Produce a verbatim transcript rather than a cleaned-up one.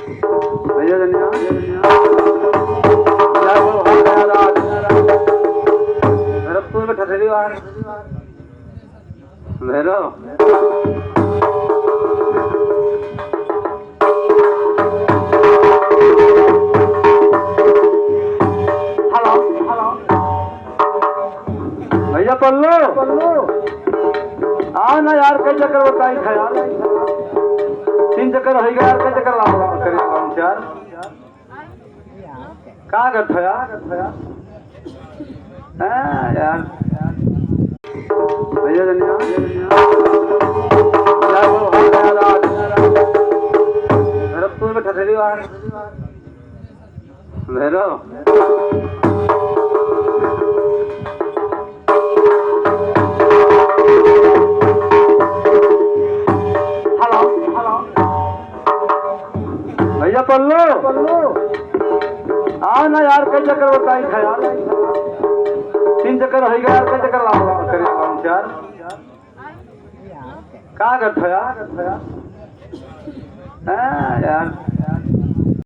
भैया जनिया, भैया जनिया। जय हो हमारा राज। भैरवपुर में ठठेरी वाहन। भैरव। Hello, hello. भैया पल्लू, पल्लू। आ ना यार, कई चक्कर बताई था यार। तीन चक्कर होई गया यार, कई चक्कर लाओ, लाओ, करिए लाओ यार। का करत हो यार? हाँ यार। भैया जनिया। जय हो हमारा राज। भैरवपुर में ठठेरी वाहन। भैरव। Hello, hello. भैया पल्लू, पल्लू। आ ना यार, कई चक्कर बताई था यार। तीन चक्कर होई गया यार, कई चक्कर लाओ, लाओ, करिए लाओ यार। का करत हो यार? हाँ यार।